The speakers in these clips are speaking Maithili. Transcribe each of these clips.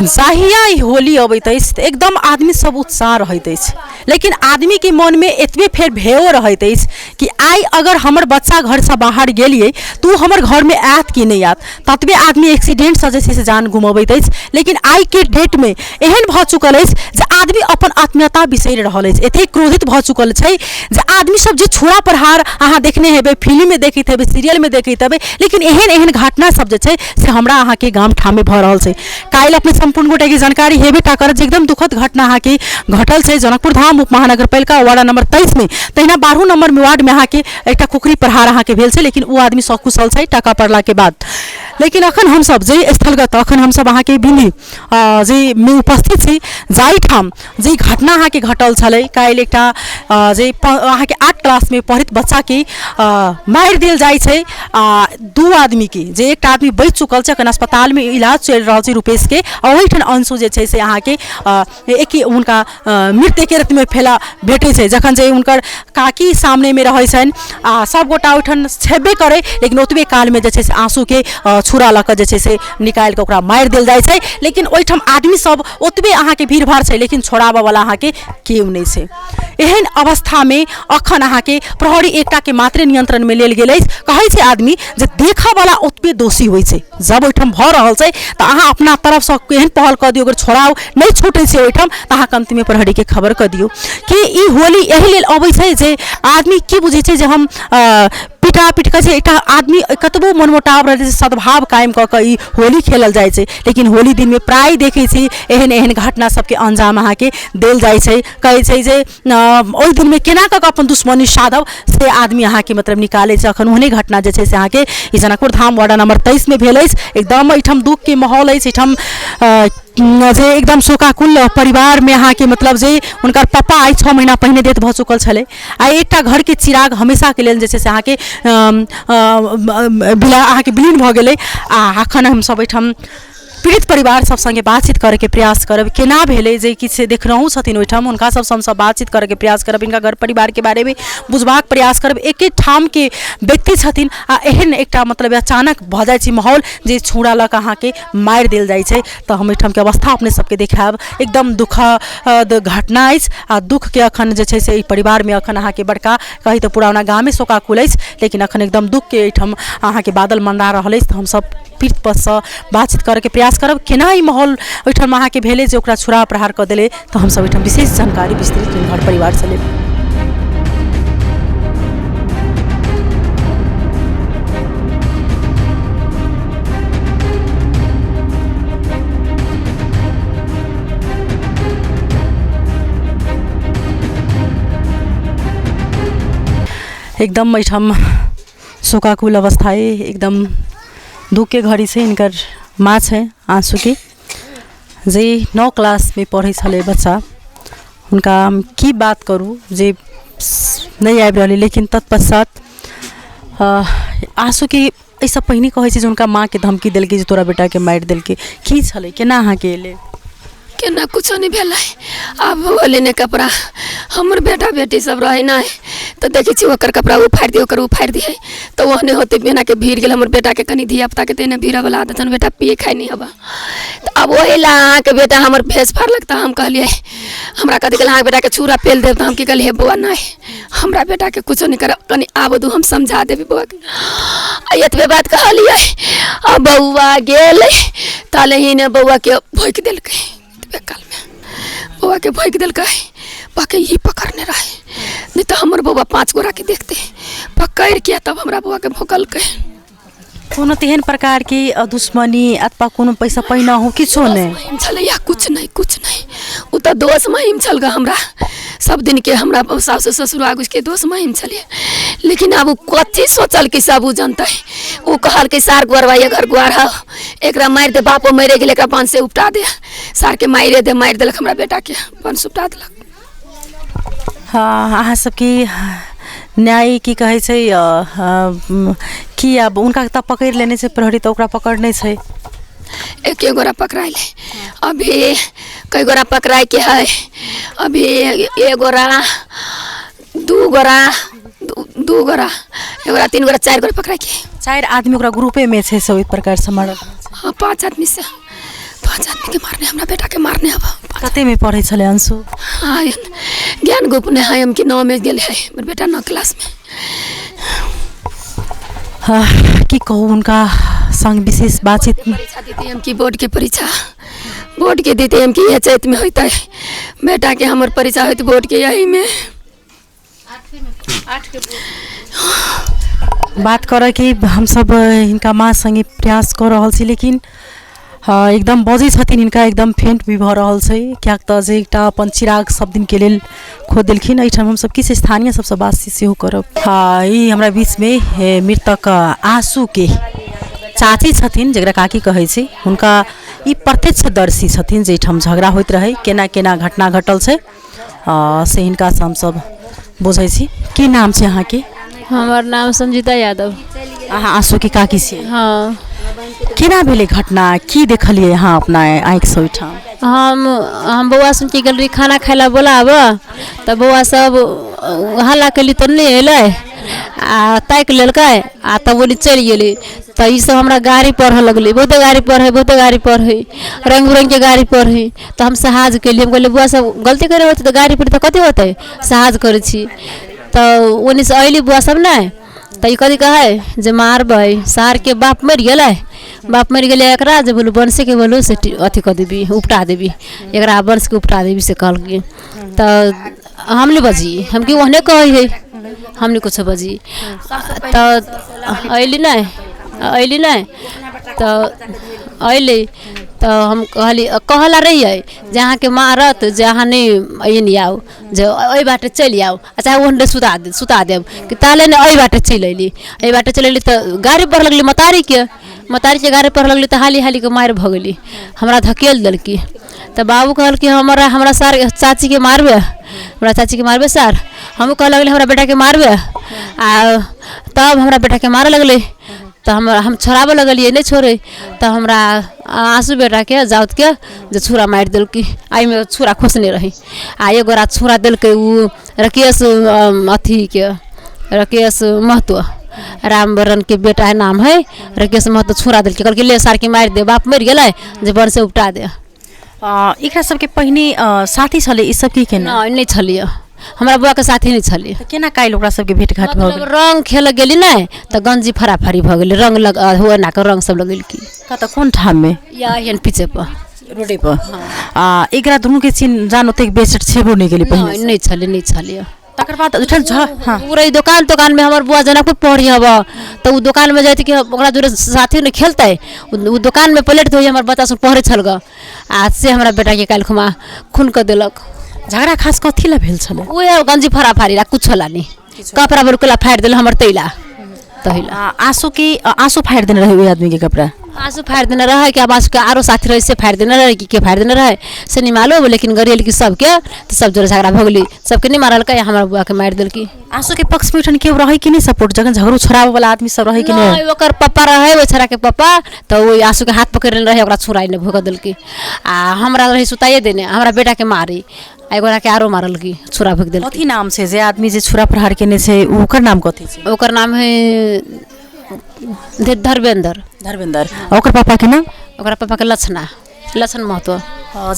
जहिया ई होली अबैत अछि तऽ एकदम आदमी सब उत्साह रहैत अछि, लेकिन आदमीके मनमे एतबे फेर भयो रहैत अछि कि आइ अगर हमर बच्चा घरसँ बाहर गेलियै तऽ ओ हमर घरमे आयत कि नहि आयत। ततबे आदमी एक्सीडेंटसँ जे छै से जान गुमबैत अछि, लेकिन आइके डेटमे एहन भऽ चुकल अछि जे आदमी अपन आत्मीयता बिसरि रहल अछि। एतेक क्रोधित भऽ चुकल छै जे आदमी सब जे छुरा प्रहार अहाँ देखने हेबै, फिल्ममे देखैत हेबै, सीरियलमे देखैत हेबै, लेकिन एहन एहन घटना सब जे छै से हमरा अहाँके गाम ठाममे भऽ रहल छै। काल्हि अपने सम्पूर्ण गोटेके जानकारी हेबे टा करत जे एकदम दुखद घटना अहाँके घटल छै जनकपुर धाम उप महानगरपालिका वार्ड नंबर 23 मे। तहिना 12 नंबर वार्डमे अहाँके एकटा खुखरी प्रहार अहाँके भेल छै, लेकिन ओ आदमी सकुशल छै टाका पड़लाके बाद। लेकिन अखन हमसब जे स्थलगत अखन हमसब अहाँके बिन्दी जे मे उपस्थित छी, जाहिठाम जे घटना अहाँके घटल छलै काल्हि, एकटा जे अहाँके 8 क्लासमे पढ़ैत बच्चाके मारि देल जाइ छै आ 2 आदमीके, जे एकटा आदमी बचि चुकल छै, अखन अस्पतालमे इलाज चलि रहल छै रुपेशके, आ ओहिठाम अंशु जे छै से अहाँके एक हुनका मृत एके रत्तीमे फेला भेटै छै, जखन जे हुनकर काकी सामनेमे रहै छनि आ सभगोटा ओहिठाम छेबे करै, लेकिन ओतबे कालमे जे छै से आँसूके छुरा लऽ कऽ जे छै से निकालि कऽ ओकरा मारि देल जाइ छै। लेकिन ओहिठाम आदमी सब ओतबे अहाँके भीड़ भाड़ छै, लेकिन छोड़ाबऽवला अहाँके केओ नहि छै। एहन अवस्थामे अखन अहाँके प्रहरी एकटाके मात्रे नियन्त्रणमे लेल गेल अछि। कहै छै आदमी जे देखऽवला ओतबे दोषी होइ छै। जब ओहिठाम भऽ रहल छै तऽ अहाँ अपना तरफसँ केहन पहल कऽ दियौ, अगर छोड़ाउ नहि छूटै छै ओहिठाम तऽ अहाँ कमतीमे प्रहरीके खबर कऽ दियौ कि ई होली एहि लेल अबै छै जे आदमी की बुझै छै जे हम पिटा पिट कऽ छै। एकटा आदमी कतबो मनमुटाव रहै छै, सद्भाव कायम कऽ कऽ ई होली खेलल जाइ छै, लेकिन होली दिनमे प्राय देखै छी एहन एहन घटना सबके अंजाम अहाँके देल जाइ छै। कहै छै जे ओहि दिनमे केना कऽ कऽ अपन दुश्मनी साधब से आदमी अहाँके मतलब निकालै छै। अखन ओहने घटना जे छै से अहाँके ई जनकपुर धाम वार्ड नंबर 23 मे भेल अछि। एकदम एहिठाम दुःखके माहौल अछि। एहिठाम जे एकदम शोकाकुल परिवारमे अहाँके मतलब जे हुनकर पप्पा आइ 6 महीना पहिने डेथ भऽ चुकल छलै, आ एकटा घरके चिराग हमेशाके लेल जे छै से अहाँके अहाँके विलीन भऽ गेलै। आ अखन हमसब एहिठाम पीड़ित परिवार सब सङ्गे बातचीत करैके प्रयास करब, केना भेलै जे किछु देखनहुँ छथिन ओहिठाम, हुनका सबसँ हमसब बातचीत करैके प्रयास करब, हिनका घर परिवारके बारेमे बुझबाक प्रयास करब। एके ठामके व्यक्ति छथिन आ एहन एकटा मतलब अचानक भऽ जाइ छै माहौल जे छुरा लऽ कऽ अहाँके मारि देल जाइ छै। तऽ हम एहिठामके अवस्था अपने सबके देखायब। एकदम दुःखद घटना अछि आ दुःखके अखन जे छै से एहि परिवारमे अखन अहाँके बड़का कही तऽ पूरा ओना गामे शोकाकुल अछि, लेकिन अखन एकदम दुःखके एहिठाम अहाँके बादल मंडरा रहल अछि। तऽ हमसब पीड़ित पक्षसँ बातचीत करैके प्रयास करब, केना ई माहौल ओहिठाम अहाँके भेलै जे ओकरा छुरा प्रहार कऽ देलै। तऽ हमसब एहिठाम विशेष जानकारी विस्तृत घर परिवारसँ लेब। एकदम एहिठाम शोकाकुल अवस्था अइ, एकदम दुःखके घड़ी छै। हिनकर माँ छै आँसूके, जे 9 क्लासमे पढ़ै छलै बच्चा, हुनका हम की बात करू जे नहि आबि रहलै। लेकिन तत्पश्चात आँसूके एहिसँ पहिने कहै छै जे हुनका माँके धमकी देलकै जे तोरा बेटाके मारि देलकै। की छलै, केना अहाँके एलै? केना कुछो नहि भेलै। आब होलै ने कपड़ा, हमर बेटा बेटी सब रहै नहि तऽ देखै छी ओकर कपड़ा ओ फाड़ि दियै, ओकर ओ फाड़ि दियै, तऽ ओहने होतै एनाके भीड़ गेल। हमर बेटाके कनि धियापुताके तऽ एना भीड़ऽवला आदत हन, बेटा पियै खाइ नहि हबऽ, तऽ आब ओहि लए अहाँके बेटा हमर भेष फाड़लक। तऽ हम कहलियै, हमरा कथी कहल, अहाँके बेटाके छुरा पेल देब। तऽ हम की कहलियै, हे बौआ नहि, हमरा बेटाके कुछो नहि करब, कनि आबऽ दू, हम समझा देबै बौआके। आ एतबे बात कहलियै आ बौआ गेलै, ताले ही ने बौआके भोकि देलकै। एतबे कालमे बौआके भोकि देलकै, बाकी ई पकड़ने रहै, नहि तऽ हमर बौआ 5 गोराके देखतै, पकड़िके तब हमरा बौआके भोकलकै। कोनो तेहन प्रकारके दुश्मनी अथवा कोनो पैसा पहिना हो किछो नहि महिम छलैया, कुछ नहि, कुछ नहि। ओ तऽ दोस महिम छल ग, हमरा सब दिनके हमरा सासु ससुर आगूके दोस महिम छलै, लेकिन आब ओ कथी सोचलकै सब ओ जनतै। ओ कहलकै सार गोरवा घर गोर हौ, एकरा मारि दे, बापो मरि गेलै, एकरा वंश से उपटा दे, सारके मारिए दे। मारि देलक हमरा बेटाके, वंश उपटा देलक। हँ, अहाँ सबके न्याय की कहै छै की आब हुनका तऽ पकड़ि लेने छै प्रहरी, तऽ ओकरा पकड़ने छै? एके गोरा पकड़ाइले, अभी कई गोरा पकड़ाइके है, अभी एक गोरा, 2 गोरा, दू गोरा, एक गोरा, तीन गोरा, चारि गोरा पकड़ाके। 4 आदमी ओकरा ग्रुपेमे छै से ओहि प्रकारसँ मारल? हाँ, 5 आदमी से, 5 आदमीके मारने, हमरा बेटाके मारने। अब कतेमे पढ़ै छलै अंशु? हाँ, ज्ञान ग्रुप ने है, हम कि 9 में गेल है हमर बेटा, 9 क्लासमे। की कहू, हुनका संग विशेष बातचीत परीक्षा देते हम कि बोर्ड के परीक्षा, बोर्ड के देते हम कि यह चैत में होता है बेटा के हमर परीक्षा होते बोर्ड के, यही में बात करऽ कि हमसब हिनका माँ संगे प्रयास कऽ रहल छी, लेकिन एकदम बजै छथिन, हिनका एकदम फेंट भी भऽ रहल छै, किएक तऽ जे एकटा अपन चिराग सब दिनके लेल खो देलखिन। एहिठाम हमसब किछु स्थानीय सबसँ बातचीत सेहो करब। ई हमरा बीचमे मृतक आंसूके चाची छथिन, जकरा काकी कहै छै, हुनका ई प्रत्यक्षदर्शी छथिन जे एहिठाम झगड़ा होइत रहै, केना केना घटना घटल छै, से हिनकासँ हमसब बुझै छी। की नाम छै अहाँके? हमर नाम संजीता यादव। अहाँ आंसूके काकी छियै? हाँ। केना भेलै घटना, की देखलियै अहाँ अपना आँखिसँ ओहिठाम? हम बौआ सुनके गेल रही खाना खाइ लए बोलाबऽ, तऽ बौआ सब हल्ला केली तऽ नहि अयलै, आ ताकि लेलकै आ तब ओनी चलि गेलै। तऽ ई सब हमरा गाड़ी पढ़ऽ लगलै, बहुते गाड़ी पढ़ै, बहुते गाड़ी पढ़ै, रङ्ग बिरङ्गके गाड़ी पढ़ै। तऽ हम साहस केलियै, हम कहलियै बौआ सब गलती करै होतै तऽ गाड़ी पढ़तै तऽ कथी होतै, साहस करै छी। तऽ ओन्नीसँ अयली बौआ सब नहि, तऽ ई कथी कहै जे मारबै सारके बाप मरि गेलै, बाप मरि गेलै, एकरा जे बोलू वंशेके बोलू से अथी कऽ देबी, उपटा देबी एकरा, वंशके उपटा देबी से कहलकै। तऽ हम नहि बजली, हम कि ओहने कहै हइ, हम नहि किछो बजली। तऽ अयली नहि, अयली नहि, तऽ अयली तऽ हम कहली, कहऽ ला रहियै जे अहाँके मारत जे अहाँ नहि एनी आउ, जे एहि बाटे चलि आउ, आ चाहे ओहने सुता देब कि ताले ने एहि बाटे चलि अयली। एहि बाटे चलि अयली तऽ गाड़ी पढ़ लगली मतारीके, मतारीके गाड़ी पढ़ लगली तऽ हाली हालीके मारि भऽ गेली, हमरा धकेल देलकी। तऽ बाबू कहलकै हमरा हमरा सार चाचीके मारबे, हमरा चाचीके मारबे सार। हमहूँ कहऽ लगली हमरा बेटाके मारबे, आ तब हमरा बेटाके मारऽ लगलै। तऽ हम छोड़ाबऽ लगलियै, नहि छोड़ै, तऽ हमरा आँसू बेटाके जाउतके जे छुरा मारि देलकै, एहिमे छुरा खोसने रहै, आ एक गोरा छुरा देलकै ओ राकेश अथीके, राकेश महतो, रामबरनके बेटा नाम है राकेश महतो, छुरा देलकै, कहलकै ले सारके मारि दे, बाप मरि गेलै जे बड़ से उपटा दे। एकरा सबके पहिने साथी छलै ई सब की केना? नहि छलियै, हमरा बौआके साथी नहि छलियै। तऽ केना काल्हि ओकरा सबके भेट घाट भऽ गेल? रङ्ग खेलऽ गेली नहि तऽ गंजी फराफरी भऽ गेलै, रङ्ग लग हो एना कऽ रङ्ग सब लगेलकै। कतऽ, कोन ठाममे? या एहन पीछे पर रोडे पर। आ एकरा दुनूके चिन्ह जान ओतेक बेसट छेबो नहि गेलै पहिने? नहि छलै, नहि छलियै। तकर बाद ओहिठाम हँ पूरा ई दोकान तोकानमे हमर बौआ जनकपुर पढ़ी हब, तऽ ओ दोकानमे जाइत कि ओकरा जोरे साथी नहि खेलतै, ओ दोकानमे प्लेट धोइ हमर बच्चा सब पढ़ै छल गऽ, आ से हमरा बेटाके काल्हि खुमा खून कऽ देलक। झगड़ा खास कथी लए भेल छलै? उएह गंजी फराफारी ला, कुछो ला नहि, कपड़ा बरुकला फाड़ि देल हमर तैला तहिला। आंसूके आंसू फाड़ि देने रहै ओहि आदमीके कपड़ा? आंसू फाड़ि देने रहै कि आब आंसूके आरो साथी रहै से फाड़ि देने रहै कि के फाड़ि देने रहै से नहि मालूम, लेकिन गरियलकी सबके तऽ सब जोरे झगड़ा भऽ गेलै, सबके नहि मारलकै, हमरा बौआके मारि देलकै। आंसूके पक्षमे ओहिठाम केओ रहै कि नहि सपोर्ट, जखन झगड़ो छोड़ाबऽ वाला आदमी सब रहै कि नहि? ओकर पप्पा रहै, ओहि छोड़ाके पप्पा, तऽ ओहि आंसूके हाथ पकड़ि लेने रहै, ओकरा छुराइ नहि भोगऽ देलकै, आ हमरा रहै सुताइए देने, हमरा बेटाके मारी, आ एगोराके आरो मारलकै, छुरा भोगि देलकै। कथी नाम छै जे आदमी जे छुरा प्रहार केने छै, ओकर नाम कथी छै? ओकर नाम है धर्मेंद्र। धर्मेंद्र। ओकर पापा के नाम? ओकरा पापा के लक्षणा, लक्षण महतो।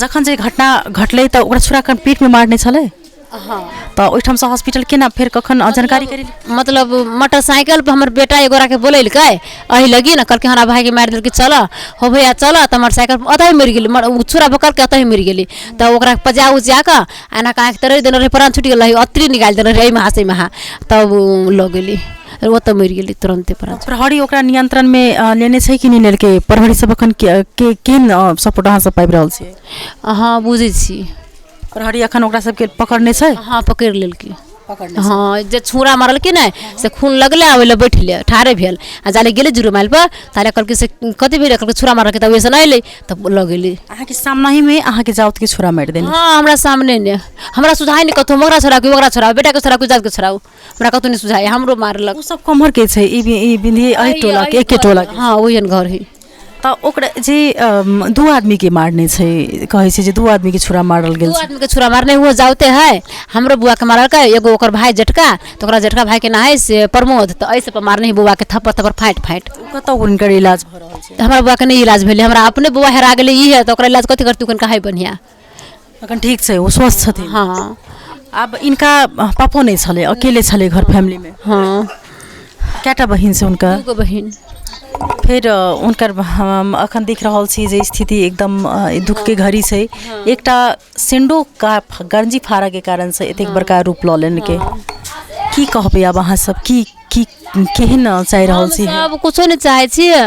जखन जे घटना घटलै तऽ ओकरा छुरा कन पीठ में मारने छलै? हाँ। तऽ ओहिठामसँ हॉस्पिटल केना फेर कखन जानकारी करेली? मतलब मोटरसाइकिल पर हमर बेटा एगोरा के बोलेलकै एहि लगी ने, कहलकै हमरा भाइके मारि देलकै, चल हो भैया चल, तऽ मोटरसाइकिल ओतहि मरि गेलै, ओ छुरा भोकलके ओतहि मरि गेलै। तऽ ओकरा पजा उजा कऽ एना कऽ आँखि तोड़ि देने रहै, प्राण छुटि गेल रहै, अतरी निकालि देने रहै एहिमे से एहिमे, तब लऽ गेली, ओतऽ मरि गेली तुरन्ते प्राण। प्रहरी ओकरा नियंत्रणमे लेने छै कि नहि लेलकै? प्रहरी सब अखन के केहन सपोर्ट अहाँ सब पाबि रहल छियै? हँ बुझै छी। प्रहरी अखन ओकरा सबके पकड़ने छै? हँ पकड़ि लेलकै। हँ, जे छुरा मारलकै ने से खून लगलै, आ ओहि लए बैठले ठाढ़े भेल, आ जाले गेलै 0 माइल पर, ताले कहलकै से कथी भेलै, कहलकै छुरा मारलकै, तऽ ओहिसँ नहि अयलै तऽ लऽ गेलै। अहाँके सामनेमे अहाँके जाउतके छुरा मारि देने? हँ हमरा सामने ने, हमरा सुझाइ नहि कतहु, हम ओकरा छोड़ाउ कि ओकरा छोड़ाउ, बेटाके छोड़ाउ कि जाउतके छोड़ाउ, हमरा कतहु नहि सुझाइ, हमरो मारलक। ओ सब कम्हर के छै? ई बिंदी एहि टोला के, एके टोला के? हँ ओहन घर है। तऽ ओकरा जे दू आदमीके मारने छै, कहै छै जे दू आदमीके छुरा मारल गेल। दू आदमीके छुरा मारने हुए जाउते है, हमरो बौआके मारलकै, एगो ओकर भाय जेठका, तऽ ओकरा जेठका भायके नाम है से प्रमोद, तऽ एहि सब पर मारने है बौआके थप्पड़ थप्पड़ फाटि फाटि। कतऽ हुनकर इलाज भऽ रहल छै? हमरा बौआके नहि इलाज भेलै, हमरा अपने बौआ हेरा गेलै ई है, तऽ ओकरा इलाज कथी करतै? कनिका है बढ़िआँ। अखन ठीक छै, ओ स्वस्थ छथिन? हँ। आब इनका पापो नहि छलै, अकेले छलै घर फैमिलीमे? हँ। कएटा बहिन छै हुनका? दूगो बहिन। फेर हुनकर हम अखन देख रहल छी जे स्थिति एकदम दुखके घड़ी छै। एकटा सेंडो का गंजी फाड़ऽके कारणसँ एतेक बड़का रूप लऽ लेलकै। की कहबै आब अहाँ सब, की की केहन चाहि रहल छी? सब कुछो नहि चाहै छियै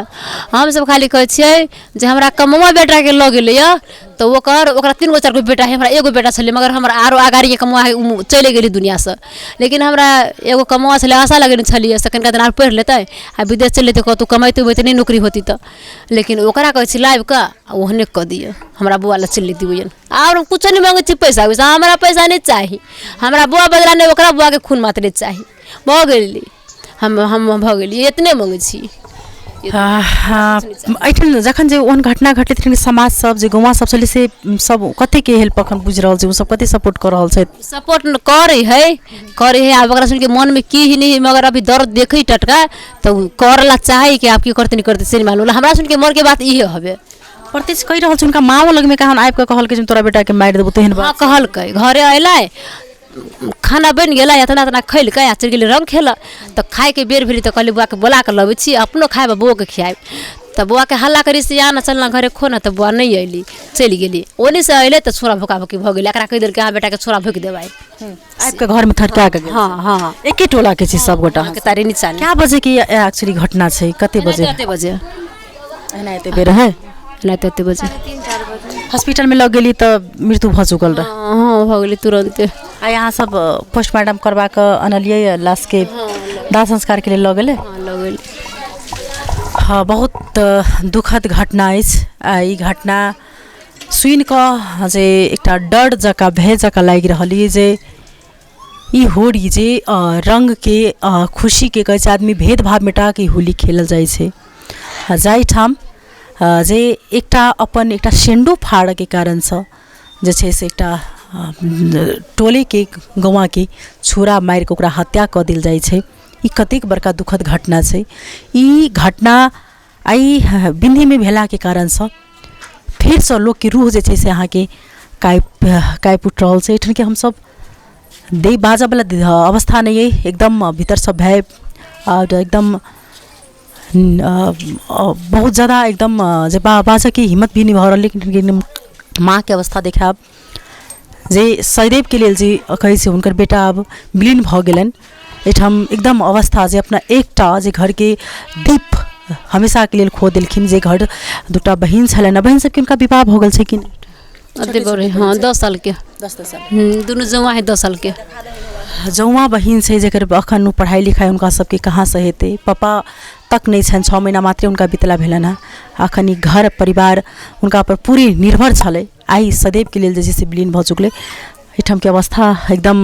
हमसब, खाली कहै छियै जे हमरा कमौआ बेटाके लऽ गेलैए तऽ ओकर ओकरा तीन गो चारि गो बेटा हइ, हमरा एगो बेटा छलै, मगर हमर आरो अगाड़ीके कमौआ हइ, ओ चलि गेलै दुनिआँसँ, लेकिन हमरा एगो कमौआ छलै, आशा लगेने छलियै से कनिका दिन आर पढ़ि लेतै आ विदेश चलि जेतै, कतहु कमैतै उमैतै नहि, नौकरी होतै तऽ, लेकिन ओकरा कहै छी लाबि कऽ आ ओहने कऽ दिअ, हमरा बौआ लए चलि दियौ। आओर हम कुछो नहि माँगै छी, पैसा उसा हमरा पैसा नहि चाही, हमरा बौआ बदला नहि, ओकरा बौआके खून मात्रे चाही। भऽ गेली हम भऽ गेली, एतने मङ्गै छी। एहिठाम जखन जे ओहन घटना घटलै तखन समाज सब जे गौआँ सब छलै से सब कतेकके हेल्प अखन बुझि रहल छै? ओ सब कते सपोर्ट कऽ रहल छथि? सपोर्ट करै है, करै है। आब ओकरा सुनके मनमे की ही नहि, मगर अभी दर्द देखै टटका तऽ ओ करऽ ला चाहै कि आब की करतै नहि करतै से नहि मालूम। हमरा सुनके मनके बात इहे हवे। प्रत्यक्ष कहि रहल छै, हुनका माँओ लगमे कहाँ आबि कऽ कहलकै जे हम तोरा बेटाके मारि देबौ, तेहन बात? हँ, कहलकै। घरे अयलै, खाना बनि गेलै, एतना एतना खैलकै आ चलि गेलै रङ्ग खेलऽ। तऽ खाइके बेर भेलै तऽ कहलियै बौआके बोला कऽ लबै छी, अपनो खायब आ बौओके खियायब। तऽ बौआके हल्ला करी से आ ने, चल ने घरे खो ने, तऽ बौआ नहि अयली, चलि गेली। ओन्नीसँ अयलै तऽ छोरा भोका भोकी भऽ गेलै, एकरा कहि देलकै अहाँ बेटाके छोरा भोकि देबै। आबि कऽ घरमे थरका कऽ गेल? हँ हँ। एके टोलाके छी सब गोटा? तारे नीचा। कए बजेके एक्चुअली घटना छै, कते बजे? एते बजे। एना एते बेर है? एना एते बजे। हॉस्पिटलमे लऽ गेली तऽ मृत्यु भऽ चुकल रहै? हँ, भऽ गेलै तुरन्ते। आ यहाँ सब पोस्टमार्टम करवा कऽ अनलियै या लाशके दाह संस्कारके लेल लऽ गेलै? हँ, लऽ गेलै। हँ, बहुत दुखद घटना अछि आ ई घटना सुनि कऽ जे एकटा डर जकाँ भय जकाँ लागि रहल अइ जे ई होली जे रङ्गके खुशीके कहै छै, आदमी भेदभाव मिटाके ई होली खेलल जाइ छै, आ जाहिठाम जे एकटा अपन एकटा सेंडो फाड़ऽके कारणसँ जे छै से एकटा टोलेके गौआँके छुरा मारिकऽ ओकरा हत्या कऽ देल जाइ छै, ई कतेक बड़का दुखद घटना छै। ई घटना आइ बिन्नीमे भेलाके कारणसँ फेरसँ लोकके रूह जे छै से अहाँके काँपि काँपि उठि रहल छै। एहिठामके हमसभ दे बाजऽवला अवस्था नहि अइ, एकदम भीतरसँ भय आओर एकदम बहुत जादा एकदम जे बाजऽके हिम्मत भी नहि भऽ रहल। लेकिन माँके अवस्था देखायब जे सदैवके लेल जे कहै छै हुनकर बेटा आब विलीन भऽ गेलनि। एहिठाम एकदम अवस्था जे अपना एकटा जे घरके दीप हमेशाके लेल खो देलखिन, जे घर दूटा बहिन छलनि, बहिन सबके हुनका विवाह भऽ गेल छै कि नहि? अते बड़े, हँ, 10 सालके। 10 साल। दुनू जौआँ हइ 10 सालके। जौआँ बहिन छै जकर एखन पढ़ाइ लिखाइ हुनका सबके कहाँसँ हेतै? पापा तक नहि छनि, 6 महीना मात्रे हुनका बितला भेलनि हँ। एखन ई घर परिवार हुनका पर पूरे निर्भर छलै, आइ सदैवके लेल जे छै से विलीन भऽ चुकलै। एहिठामके अवस्था एकदम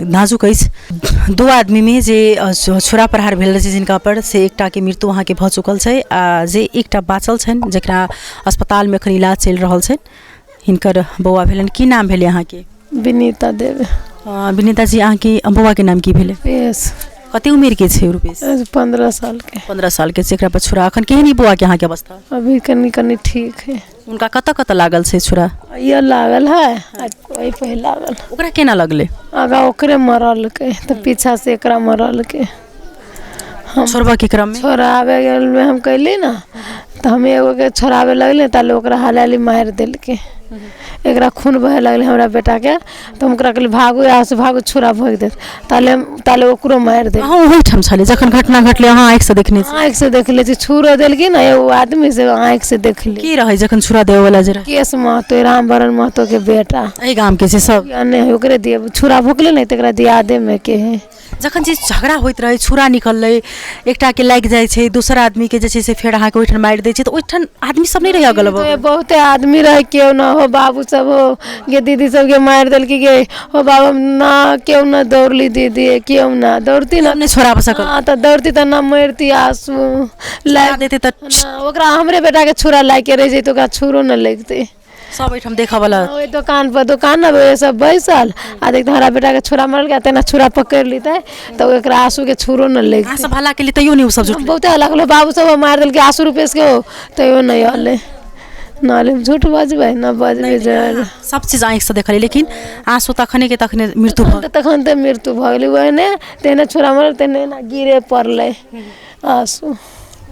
नाजुक अछि। दू आदमीमे जे छुरा प्रहार भेल रहै छै जिनका पर, से एकटाके मृत्यु अहाँके भऽ चुकल छै आ जे एकटा बाँचल छनि, जकरा अस्पतालमे एखन इलाज चलि रहल छनि, हिनकर बौआ भेलनि। की नाम भेलै अहाँके? विनीता देवी। विनीता जी, अहाँके बौआके नाम की भेलै? रुपेश। कते उमेरके छै रुपेश? 15 सालके। 15 सालके छै। एकरा पर छुरा, एखन केहन ई बौआके अहाँके अवस्था? अभी कनि कनि ठीक है। हुनका कतऽ कतऽ लागल छै छुरा? इहो लागल है आ ओहि पे लागल। ओकरा केना लगलै? आगाँ ओकरे मरलकै तऽ पीछा से एकरा मरलकै। हम छोड़बऽके क्रममे छोड़ाबे गेलमे हम कैली ने तऽ हम एगोके छोड़ाबे लगली ताले ओकरा हलाली मारि देलकै, एकरा खून बहे लगलै हमरा बेटाके, तऽ हम ओकरा कहली भागू यहाँ से भागू, छुरा भोगि देत, ताले ताले ओकरो मारि देल। अहाँ ओहिठाम छलियै जखन घटना घटलै? अहाँ आँखिसँ देखने छी? आँखिसँ देखले छी। छुरो देलखिन ने एगो आदमी से आँखिसँ देखली। की रहै जखन छुरा देबऽवला जे रहै? केश महतो, रामवरण महतोके बेटा। एहि गामके छै सब? नहि, ओकरे दिए छुरा भोकलै ने तकरा दियादेमे के है। जखन जे झगड़ा होइत रहै, छुरा निकललै, एकटाके लागि जाइ छै, दोसर आदमीके जे छै से फेर अहाँके ओहिठाम मारि दै छै, तऽ ओहिठाम आदमी सब नहि रहै अगल बगल? बहुते आदमी रहै, केओ न हो बाबू सब हो गे, दीदी सबके मारि देलकै गे, हो बाबू ना केओ ना दौड़ली दीदी, केओ ना दौड़ती ना नहि छोड़ाबऽ सकल। हाँ तऽ दौड़ती तऽ ना मरती आंसू छोड़ा देतै तऽ ना, ओकरा हमरे बेटाके छुरा लागिके रहि जैतै, ओकरा छुरो नहि लगितै। सब एहिठाम देखऽ वाला ओहि दोकान पर दोकान ने सब बैसल आ देखते हमरा बेटाके छुरा मारलकै, तेना छुरा पकड़ि लेतै तऽ ओकरा आंसूके छुरो नहि लगितै। अहाँ सब हल्ला केलियै तैयो नहि ओ सब जुटलै। बहुते हल्ला केलहुँ, बाबू सब मारि देलकै आंसू रूपेशके हो, तैयो नहि अयलै, नहि अयलै। हम झूठ बजबै नहि बजबै जे सब चीज आँखिसँ देखलियै, लेकिन आंसू तखने के तखने मृत्यु भऽ गेल। तखन तऽ मृत्यु भऽ गेलै, ओहने तेहने छुरा मारल तेहने एना गिरे पड़लै आंसू।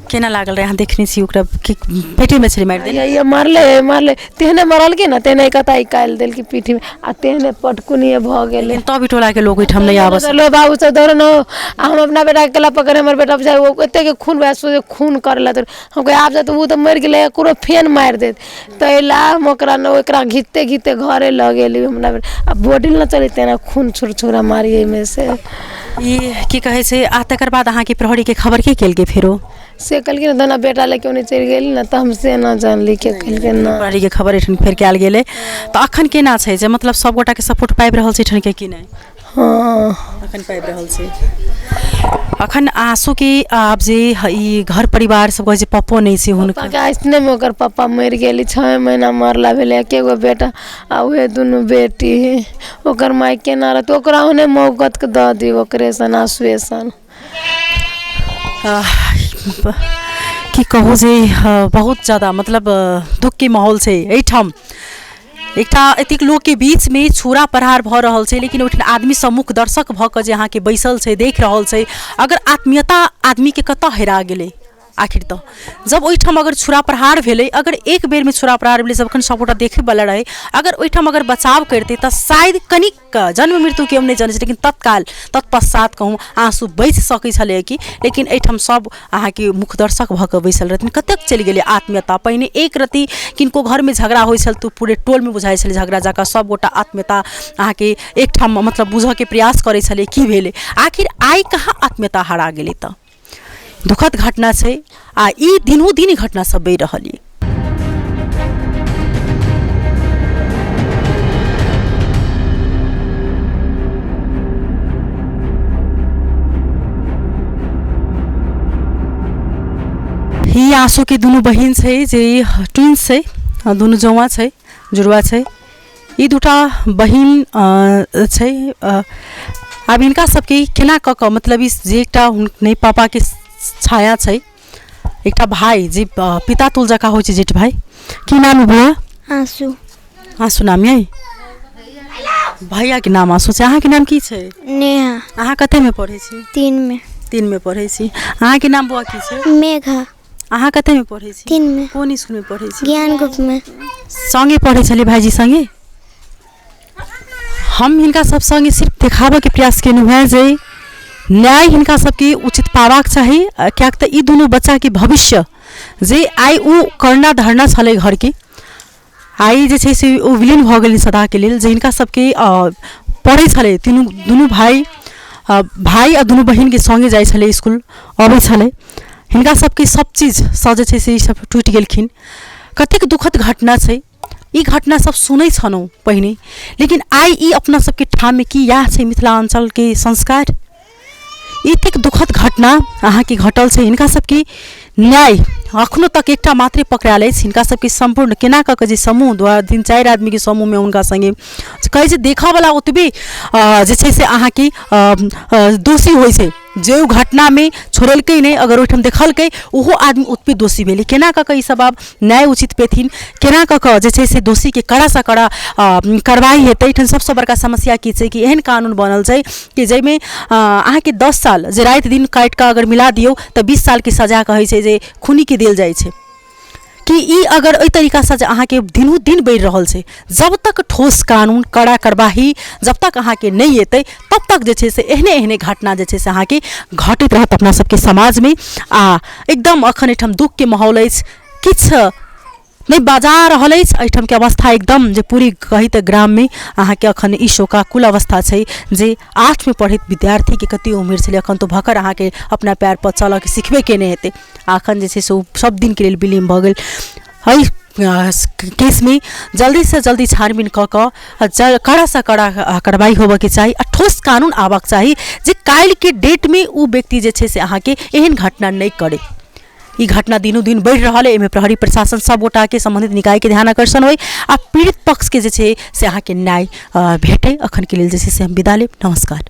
केना लागल रहै अहाँ देखने छी ओकरा कि पेटेमे छलै मारि देने? ये मारलै मारलै तेहने मरलकै ने, तेहने कता निकालि देलकै पीठीमे आ तेहने पटकुनिये भऽ गेलै। तब ई टोलाके लोक ओहिठाम नहि आबऽ सकल। लो बाबू सब दौड़न हो, आ हम अपना बेटाके केला पकड़े, हमर बेटा बुझाइ ओ एतेक खून भए सोझे खून करे ला, हम कहियै आब जाए तऽ ओ तऽ मरि गेलै, एकरो फेन मारि देत, ताहि ला हम ओकरा ने ओकरा घिचते घिचते घरे लऽ गेली हमरा आ बॉडी नहि चलै तेना खून छुर छुरा मारी एहिमे से। ई की कहै छै आ तकर बाद अहाँके प्रहरीके खबर के केलकै फेरो? से कहलखिन तेना बेटा लए ओने चलि गेली ने, तऽ हम से न जानली के केलकै ना। प्रहरीके खबर एहिठाम फेर कयल गेलै। तऽ अखन केना छै जे मतलब सब गोटाके सपोर्ट पाबि रहल छै एहिठामके कि नहि? हँ अखन पाबि रहल छै। अखन आंसूके आब जे ई घर परिवार सब कहै छै पप्पो नहि छै हुनकर। पप्पाके ऐसनेमे ओकर पप्पा मरि गेली, 6 महीना मरला भेलै, एके गो बेटा आ उहे दुनू बेटी है, ओकर माय केना रहतै, ओकरा ओहने मौकतके दऽ दियौ ओकरे सन आंसुए सन। की कहू जे बहुत ज्यादा मतलब दुःखके माहौल छै एहिठाम। एकटा एतेक लोकके बीचमे छुरा प्रहार भऽ रहल छै, लेकिन ओहिठाम आदमी सब मुख दर्शक भऽ कऽ जे अहाँके बैसल छै, देख रहल छै। अगर आत्मीयता आदमीके कतऽ हेरा गेलै आखिर? तऽ जब ओहिठाम अगर छुरा प्रहार भेलै, अगर एक बेरमे छुरा प्रहार भेलै, सब अखन सबगोटा देखैवला रहै, अगर ओहिठाम अगर बचाव करितै तऽ शायद कनिक जन्म मृत्युके हम नहि जनै छी, लेकिन तत्काल तत्पश्चात कहूँ आँसू बचि सकै छलै कि, लेकिन एहिठाम सब अहाँके मुख दर्शक भऽ कऽ बैसल रहथिन। कतेक चलि गेलै आत्मीयता? पहिने एक रत्ती किनको घरमे झगड़ा होइ छल तऽ पूरे टोलमे बुझाइ छलै झगड़ा जकाँ, सबगोटा आत्मीयता अहाँके एकठाम मतलब बुझऽके प्रयास करै छलै की भेलै आखिर। आइ कहाँ आत्मीयता हरा गेलै? तऽ दुखद घटना छै आ ई दिनो दिन घटना सब बढ़ि रहल यऽ। ई आंसूके दुनू बहिन छै जे ट्विन्स छै, दुनू जौआँ छै, जुड़वा छै। ई दूटा बहिन छै। आब हिनका सबके केना कऽ कऽ मतलब ई जे एकटा नहि पापाके छाया छै, एकटा भाय जे पिता तुल जकाँ होइ छै जेठ भाय। की नाम है भैया? आंसू। आंसू नाम यै? भैयाके नाम आंसू छै। अहाँके नाम की छै? नेहा। अहाँ कतेमे पढ़ै छी? 3 मे। 3 मे पढ़ै छी। अहाँके नाम बौआ की छै? मेघा। अहाँ कतेमे पढ़ै छी? 3 मे। कोन स्कूलमे पढ़ै छी? ज्ञान ग्रुप मे। सङ्गे पढ़ै छलियै भाइजी सङ्गे? हम हिनका सब सङ्गे सिर्फ देखाबऽके प्रयास केलहुँ हेँ जे न्याय हिनका सबके उचित पाबाक चाही, किएक तऽ ई दुनू बच्चाके भविष्य जे आइ ओ करना धरना छलै घरके, आइ जे छै से ओ विलीन भऽ गेलै सदाके लेल। जे हिनका सबके पढ़ै छलै तीनू दुनू भाय, भाय आ दुनू बहिनके सङ्गे जाइ छलै इसकुल अबै छलै, हिनका सबके सब चीजसँ जे छै से ई सब टूटि गेलखिन। कतेक दुखद घटना छै ई। घटना सब सुनै छलहुँ पहिने, लेकिन आइ ई अपना सबके ठाममे की इएह छै मिथिलाञ्चलके संस्कार? एतेक दुखद घटना अहाँके घटल छै। हिनका सबके न्याय अखनो तक एकटा मात्रे पकड़ायल अछि। हिनका सबके सम्पूर्ण केना कऽ कऽ जे समूह द्वारा 3-4 आदमीके समूहमे हुनका सङ्गे कहै छै देखऽवला ओतबे जे छै से अहाँके दोषी होइ छै जे ओ घटनामे छोड़ेलकै नहि। अगर ओहिठाम देखलकै ओहो आदमी ओतबे दोषी भेलै। केना कऽ कऽ ईसब आब न्याय उचित पेथिन, केना कऽ कऽ जे छै से दोषीके कड़ासँ कड़ा कार्रवाइ हेतै? एहिठाम सबसँ बड़का समस्या की छै कि एहन कानून बनल छै कि जाहिमे अहाँके 10 साल जे राति दिन काटि कऽ अगर मिला दियौ तऽ 20 सालके सजा कहै छै जे खूनीके देल जाइ छै। कि ई अगर एहि तरीकासँ जे अहाँके दिनो दिन बढ़ि रहल छै, जब तक ठोस कानून कड़ा कार्रवाही जब तक अहाँके नहि एतै तब तक जे छै से एहने एहने घटना जे छै से अहाँके घटैत रहत अपना सबके समाजमे। आ एकदम अखन एहिठाम दुःखके माहौल अछि, किछु नहि बजा रहल अछि एहिठामके अवस्था एकदम जे पूरी कही तऽ ग्राममे अहाँके अखन ई शोकाकुल अवस्था छै जे 8मे पढ़ैत विद्यार्थीके कते उम्र छलै, अखन तऽ भकर अहाँके अपना पएर पर चलऽके सिखबे केने हेतै, आ अखन जे छै से ओ सब दिनके लेल विलीन भऽ गेल। एहि केसमे जल्दीसँ जल्दी छानबीन कऽ कऽ कड़ासँ कड़ा कार्रवाइ होबऽके चाही आओर ठोस कानून आबऽके चाही, जे काल्हिके डेटमे ओ व्यक्ति जे छै से अहाँके एहन घटना नहि करै। ई घटना दिनो दिन बढ़ि रहल अइ। एहिमे प्रहरी, प्रशासन, सब गोटाके सम्बन्धित निकायके ध्यान आकर्षण होइ आ पीड़ित पक्षके जे छै से अहाँके न्याय भेटै। अखनके लेल जे छै से हम विदा लेब। नमस्कार।